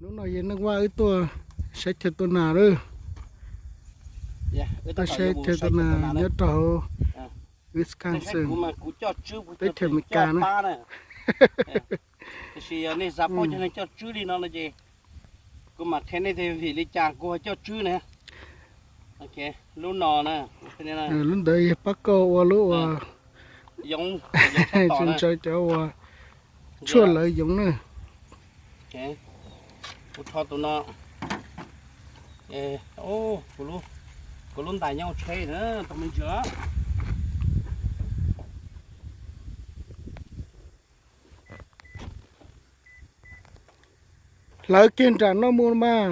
Hnub no yog neej Vaj wb tuaj saib chaw tua nas lawm. Tuaj saib chaw tua nas nyob rau hauv Wisconsin, teb chaws Amelikas na. Tiam sis yog nej xav paub cov neeg coj tswb li no no ces kuv mam qhia nej tias vim li cas kuv ho coj tswb na. Lub no, lub ntawd yog pab kauj ua lub uas yoov, ntshaw cov uas tshuaj lawv yoov na. Kuv rho tus no, kuv lub ntais nyob hauv tsheb na, tau me ntsis. Hlawv kiag nram no mus mas.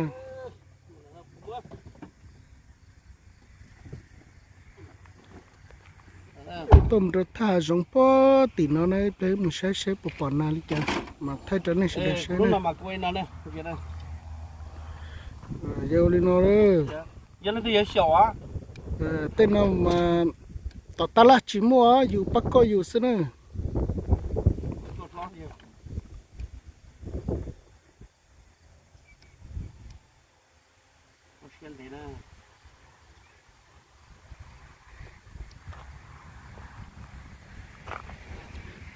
Tuaj mus rau thaj hav zoov puag tim no na, peb mus saib saib puas pom nas li cas mas thaij rau nej sawv daws saib na. Yog li no, tej no mas tom tab laj tsis muaj, yus pab kauj yus xwb na.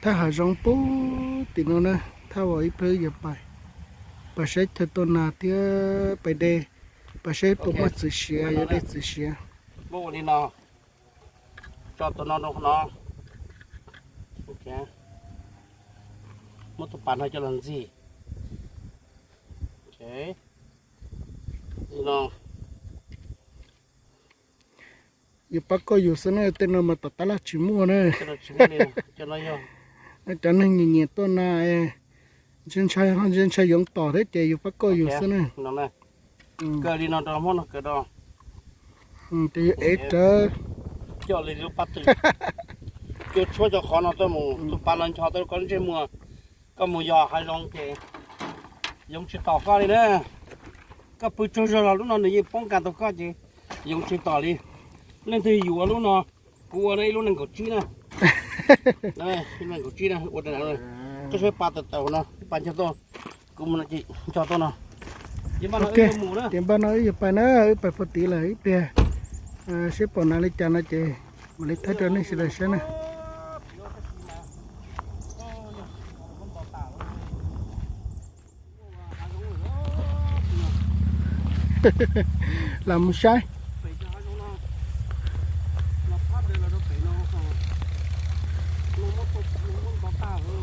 Thaj hav zoov puag tim no na, thaj uas ib pliag yuav pais, pais saib chaw tua nas thiab pais de, pais saib puas muaj txiv siav, yuav de txiv siav. Tso tus no rau qhov no. Muab tus pas no coj los ntxig. Yus pab kauj yus xwb na, tej no mas tom tab laj tsis muaj na. Cov neeg nyiam nyiam tua nas, ntshe ntshai yoov tom thiab ces yus pab kauj yus xwb na. Kaw li no rau hmo no kaw rau. Ces yus ev rawv. Coj li lub pab tw. Cua tshuab cov qhov no tuaj mus, tus pas los nchos tau koj lub ntsej muag. Koj mus yos hav zoov ces yoov tsis tom koj li na. Koj pw tsaug zog los lub no nws yeej poob kas tau koj ces yoov tsis tom li. Leej twg yuav lub no, kuv ua ib lub nees nkaum tsib na. Nees nkaum tsib na, ua rau koj saib pa tawm tawm no, pa ncho tuaj, kuv mus no ces ncho tuaj no. Ces npaj no wb yuav pais na, wb pais puag tid lawm ib pliag, seb pom nas li cas no ces mam li thaij rau nej sawv daws saib na. Lam mus saib.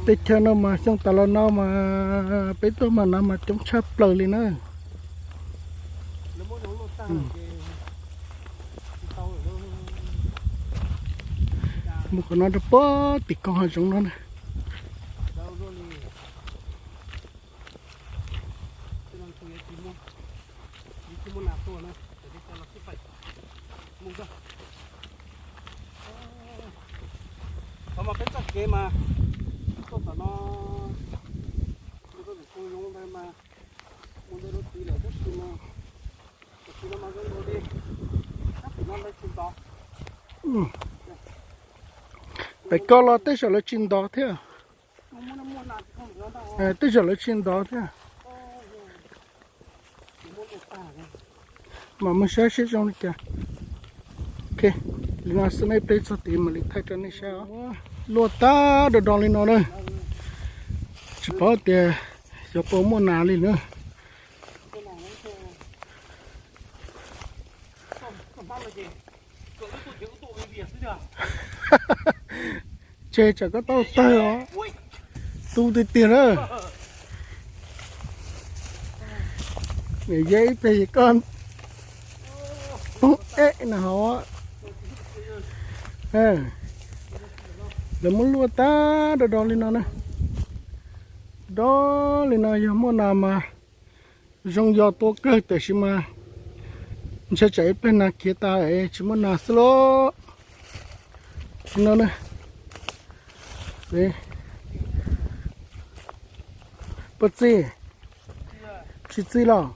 Teb chaws no mas xyoo tas los no mas peb tuaj mas nas mas coob tshaj plaws li na. Mus qhov no rau puag tim koog hav zoov no na. Qhov mas peb txoj kev mas tuaj tom no, tus koj tus kheej zoo ntawd mas mus ntawd rau tid lawm tab sis mas tam sim no mas zoo nkaus li tab tim no lawv tsis ntov. Pem koj los tej zaum lawv tsis ntov thiab. Tej zaum lawv tsis ntov thiab. Mam mus saib seb zoo li cas. Ok, li no xwb nej, peb txog tid mam li thaij rau nej saib os. Luaj tag do do li no na, tsis paub tias xyov puas muaj nas li na. Tseg tsam koj tau tawg os. Tu tiag tiag na. Niam yeb ib pliag koj poob eb no hov. Lawv muab luaj tag do do li no na. Do li no yog muaj nas mas zoo yos tua kawg tiam sis mas ntshai tsam ib pliag nas khiav tas es tsis muaj nas xwb lauj. Li no na. Puas txi? Tsis txi los?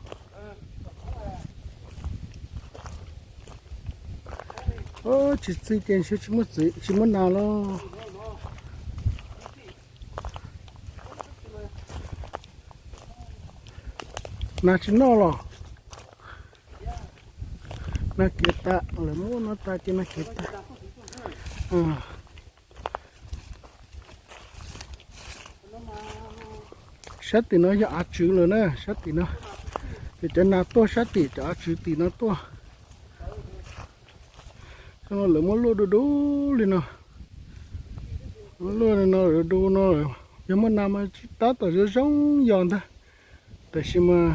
Tsis txi ces ntshe tsis muaj nas los. Nas tsis noj los? Nas kiav tas, lawv muab no tas ces nas kiav tas. Sab tim no yog av tswv lawm na, sab tim no. Ces cov nas tuaj sab tim cov av tswv tim no tuaj. Lawv muab luaj du du li no. Muab luaj li no du du no, yog muaj nas mas tsis tab tom zoo zoo yos ntag. Tab sis mas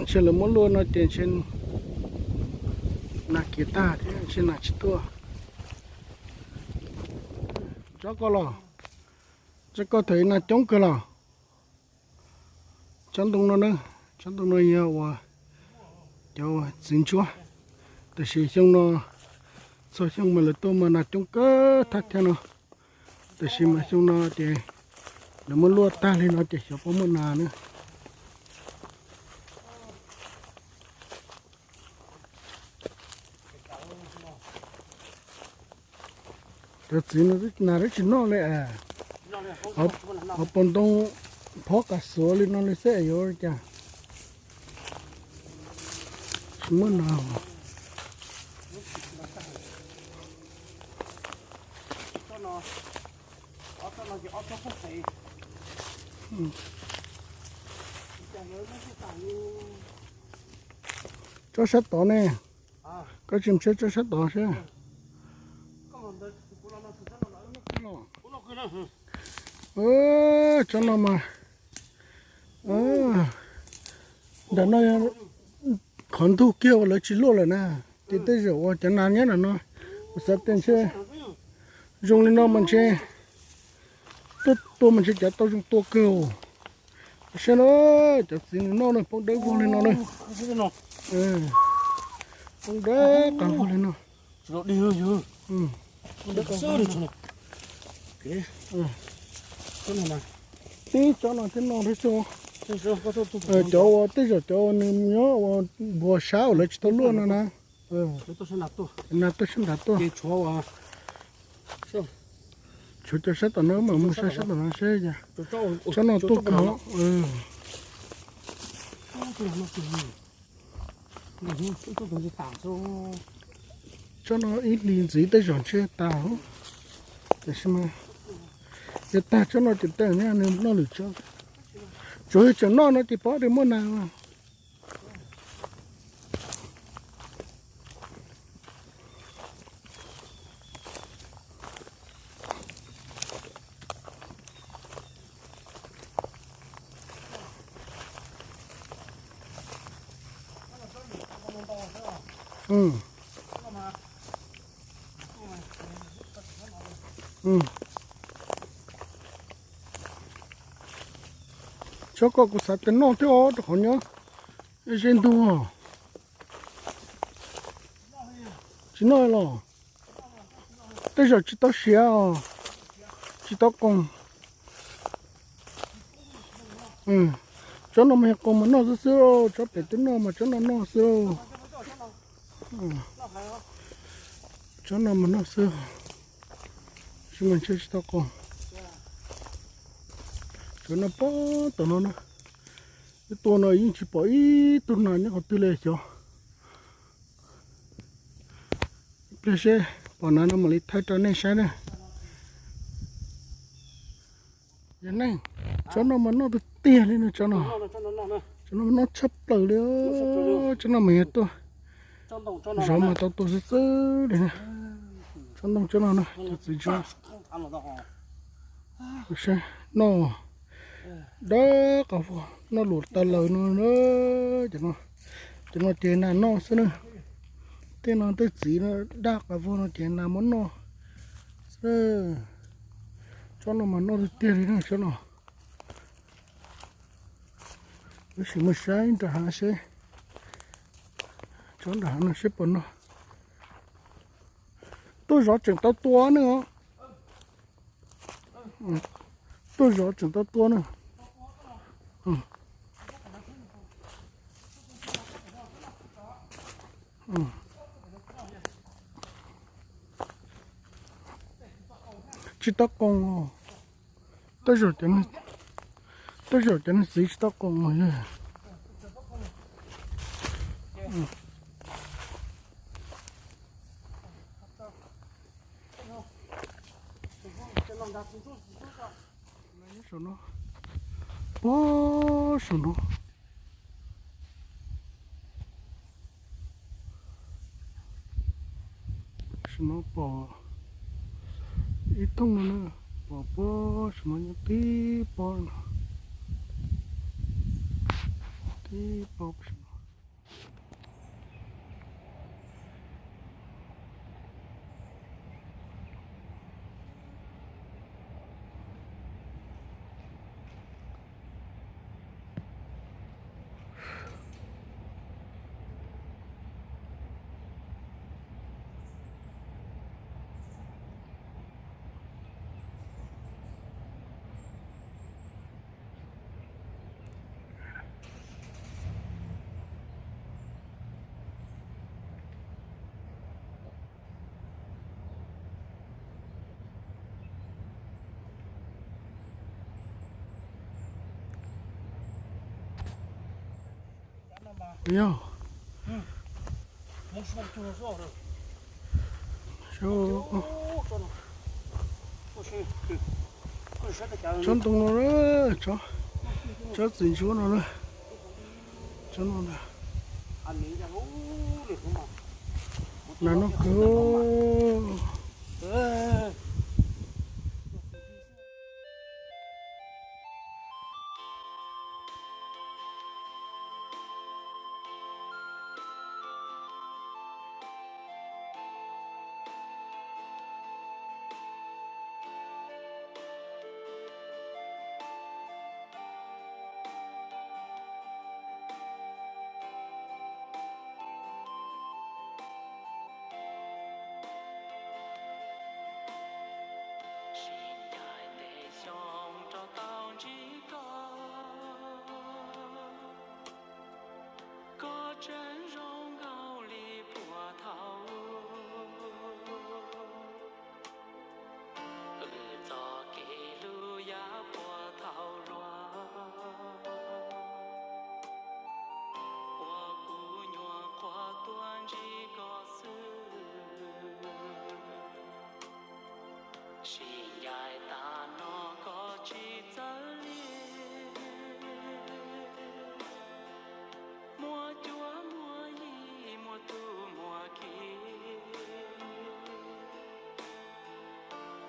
ntshe lawv muab luaj no ces ntshe nas kiav tag thiab ntshe nas tsis tuaj. Tsob koj los, tsob koj thaum ub nas coob kawg los? Tsob ntoo no na, tsob ntoo no yog uas cov txiv ntsuab. Tab sis xyoo no, txhua xyoo mas lawv tuaj mas nas coob kawg thaj thiab no. Tab sis mas xyoo no ces lawv muab luaj tag li no ces xyov puas muaj nas na. Cov txiv no nas twb tsis noj li as. Hauv paus ntoo phob qas xuav li no li xwb yuav ua cas tsis muaj nas. Tsob sab tod ne, koj tsis mus saib tsob sab tod seb. Tsob no mas, ntawm no qhov ntug kiag uas lawv tsis luaj lawm na, ces tej zaum uas cov nas nyob ntawm no, kuv xav tias ntshe zoo li no mas ntshe tuaj tua mas ntshe cov tau zoo tua kawg. Saib na, cov txiv nws noj no poob dawb vog li no na. Poob dawb qas vog li no. Tib tsob no thiab no thiab xwb. Cov uas tej zaum cov uas nws nyob uas npuas sab uas lawv tsis tau luaj no na. Nas tuaj sab nrad tuaj. Tshuav cov sab tom no mas mus saib sab tom no seb. Tsob no tuaj kawg. Tsob no ib hlis ntxiv tej zaum ntshe tas. Tab sis mas yog tag tsob no ces tej zaum nws noj lwm tsob. Tsuas yog tseem noj no ces pov hwm muaj nas. Tsob ko kuv xav tias noj thiab os, rau qhov nyob ze ntug. Tsis noj los? Tej zaum tsis tau siav os, tsis tau qoos. Tsob no mas yog qoos mas noj xwb xwb, tsob pem twb noj mas tsob no noj xwb. Tsob no mas noj xwb, tsis mas ntshe tsis tau qoos. Cov no pob tom no na, ib tua no yeej tsis pom ib tug nas nyob qhov twg li xyov. Ib pliag seb pom nas no mam li thaij rau nej saib na. Yog neej, tsob no mas noj tiag tiag li no, tsob no, tsob no noj tshaj plaws li. Tsob no mas yog tuaj zov mas tau tua xwb xwb li na. Tsob ntoo tsob no na, cov txiv ntsuab. Saib noj dawb qas vog, noj luam tas laws no. Cov no ces nas noj xwb na. Tej no tej txiv no daj qas vog no ces nas muab noj xwb. Tsob no mas noj tiag tiag li na tsob no. Tab sis mus saib nram hav seb, tsob nram hav no seb puas noj. Tuaj zov tseem tau tua ne os. Tuaj zov tseem tau tua na. Tsis tau qoos os. Tej zaum cov niag txiv tsis tau qoos os. Saum no, puag saum no, saum no pom ib thooj no na, pom puag saum no nyob tib pob no, tib pob saum no. Yog, tsob ntoo no, tsob txiv ntsuab no na, tsob no ntag. Nas noj kawg. Sib ncaim tej xyoo rau tau ntsib koj, koj tseem zoo nkaus li puag thaum wb txoj kev hlub yav puag thaum hluas, uas kuv nyuam qhuav tuaj ntsib koj xwb. Sib ncaim tas no koj tsis txawj li, muaj cuab muaj yig muaj tub muaj ki,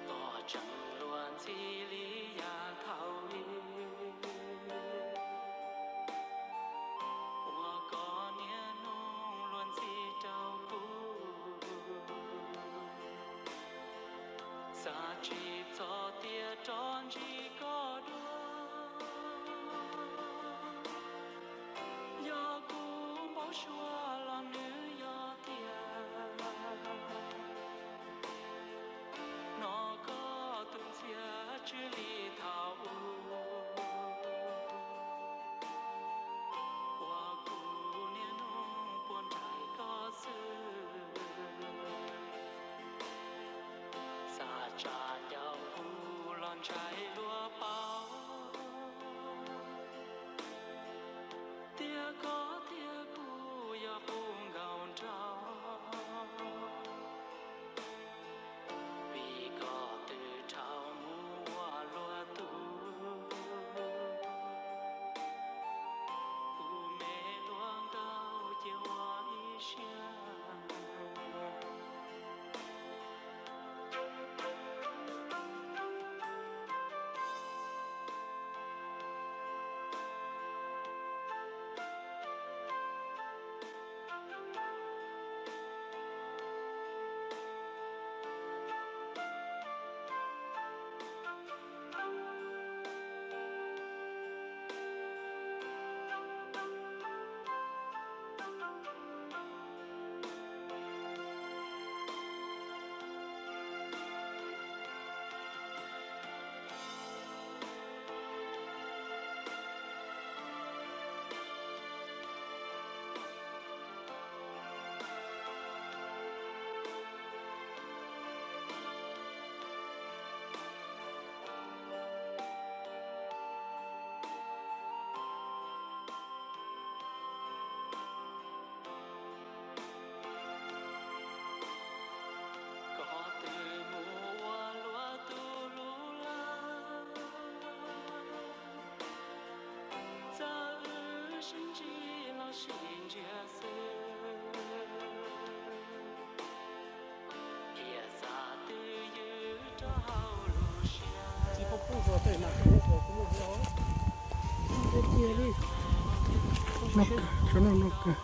koj tseem luag ntxhi li yav thaum ub, uas koj niaj hnub luag ntxhi rau kuv. Xav tsis txog tias rov ntsib koj dua, yog kuv npau suav los nws yog tiag, hnov koj tus ntxhias tsw li thaum ub, uas kuv niaj hnub puag nraim koj xwb. Xav tsa caum kuv los ntshai luag Noj, tsis noj, noj kawg.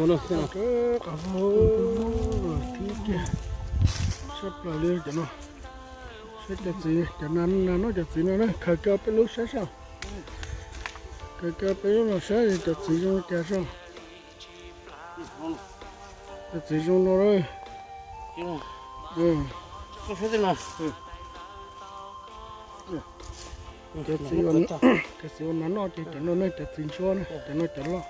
Noj kawg. Qab vog, thib kiag. Sab plaws li cov no. Saib cov txiv, cov nas, nas noj cov txiv no na, khaws kiag peb lub saib saib. Khaws kiag peb lub los saib cov txiv zoo li cas saib. Cov txiv zoo no. Cov txiv, cov txiv uas nas noj ces cov no ne, cov txiv ntsuab na, cov no cov loj.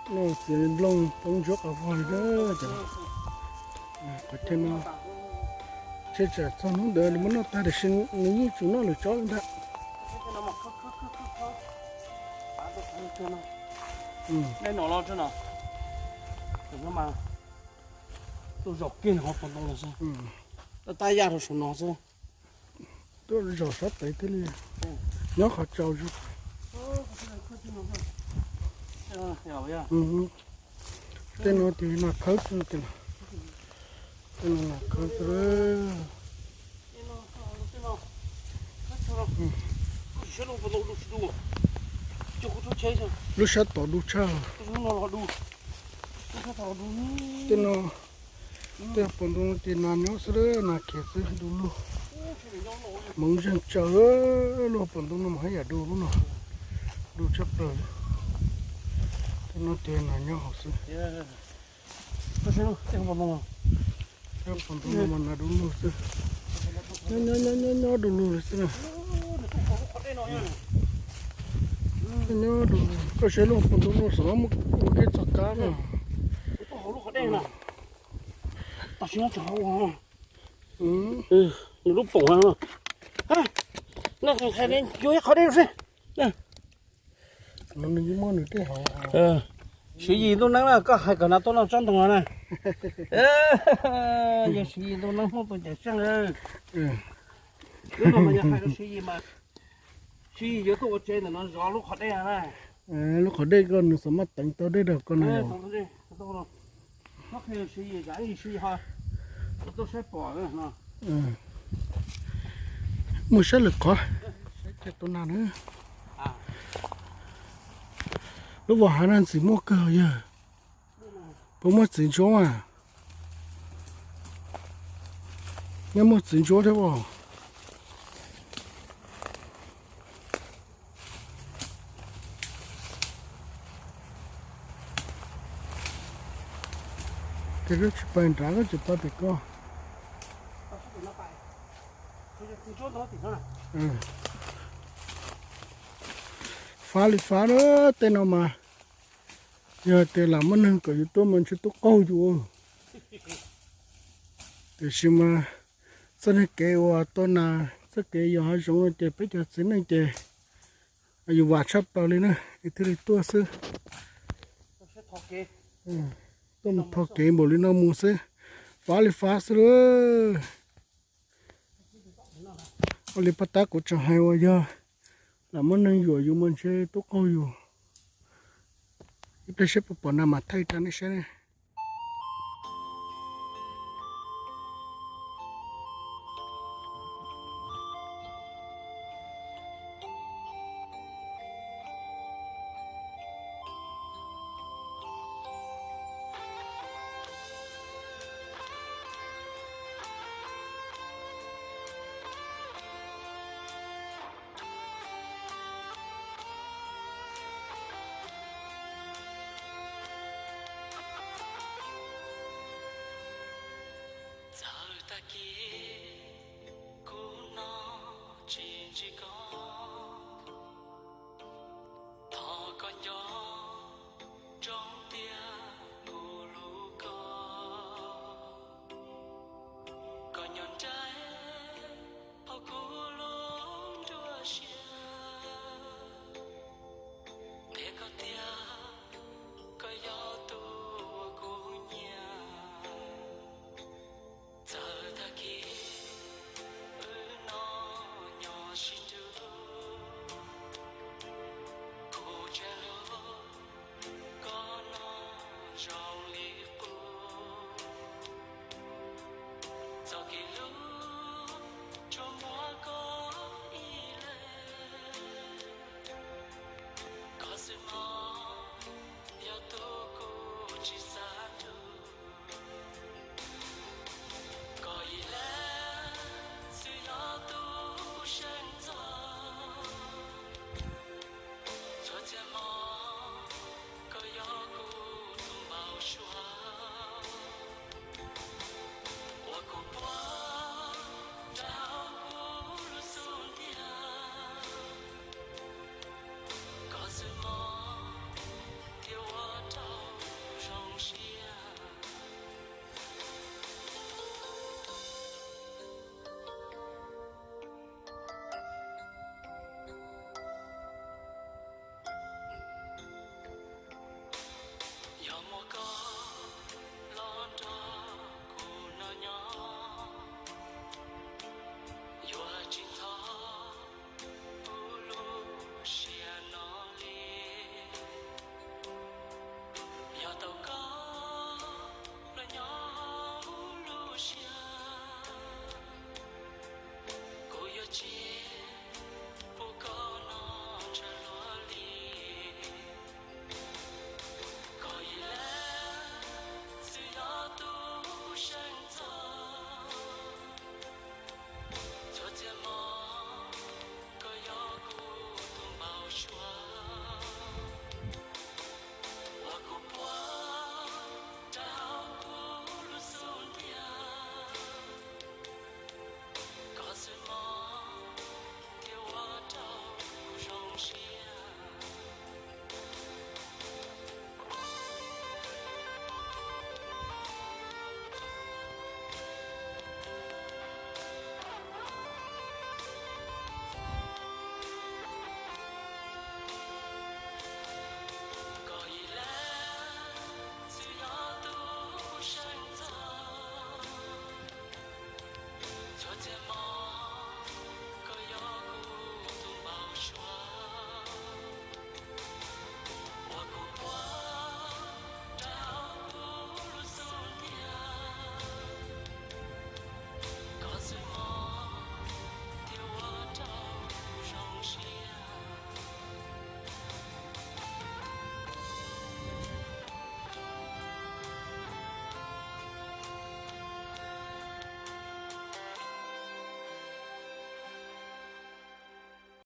Noj txiv nplooj poob ntsuab qhov vog li cov no. Qhov chaw no, ntshe tsam txog hnub ntawd nws muab noj tag tiam sis nws yeej tsis noj lwm tsob li ntag. Tuaj zaum kiag hauv paus ntoo no xwb. Tab tab yaj rau saum no xwb. Tuaj zaum sab pem thiaj li nyob qhov tsaus zog. Tej no ces nas khawb xwb. Tej no nas khawb xwb. Lub sab tod du tshaj. Tej no, tej paus ntoo no ces nas nyob xwb, nas khiav xwb, du lug. Hmoov zeeg tsaws, lub paus ntoo no mas haj yam du lub no, du tshaj plaws. Tej no ces nas nyob hauv xwb. Paus ntoo no mas nas du lug xwb. Nyob, nyob, nyob, nyob, nyob du lug li xwb na. Nyob du lug, koj saib lub paus ntoo no xwb, mus kev txog kab na. Nws lub poom no, nej hais li yuav ib qhov dej rau seb. Nws yeej muaj nws tej hauv. Siv Yis ntuj neeb na, koj hais kom nas tuaj noj tsob ntoo no na. Yog Siv Yis ntuj neeb Hmoob tus cawm seej. Lub no mas yog hais rau Siv Yis mas Siv Yis yuav tuaj ua tsev ntawm no zov lub qhov dej na. Lub qhov dej koj nws xav maj teev tau dej rau koj na. Muaj sab lwm qhov, saib kiag tus nas na. Lub vos hav no ntxim muaj kawg yog. Puas muaj txiv ntsuab mas? Nyob muaj txiv ntsuab thiab os. Ces koj tsis pais nrad, koj tsis pais pem koj. Fab li fab na, tej no mas yog tias lam muaj neeg kom yus tuaj mas ntshe tuaj qaug yus. Tiam sis mas txoj niag kev uas tuaj nas, txoj kev yos hav zoov no ces peb cov txiv neej ces yus vam tshaj plaws li na, es thiaj li tuaj xwb. Tuaj mus thov kev npaum li no mus xwb, fab li fab xwb lauj. Ua li paj tab kuv tseem hais uas yog lam muaj neeg yuam yus mas ntshe tuaj qaug yus. Ib pliag seb puas pom nas mam thaij rau nej saib ne. Txawm tag kis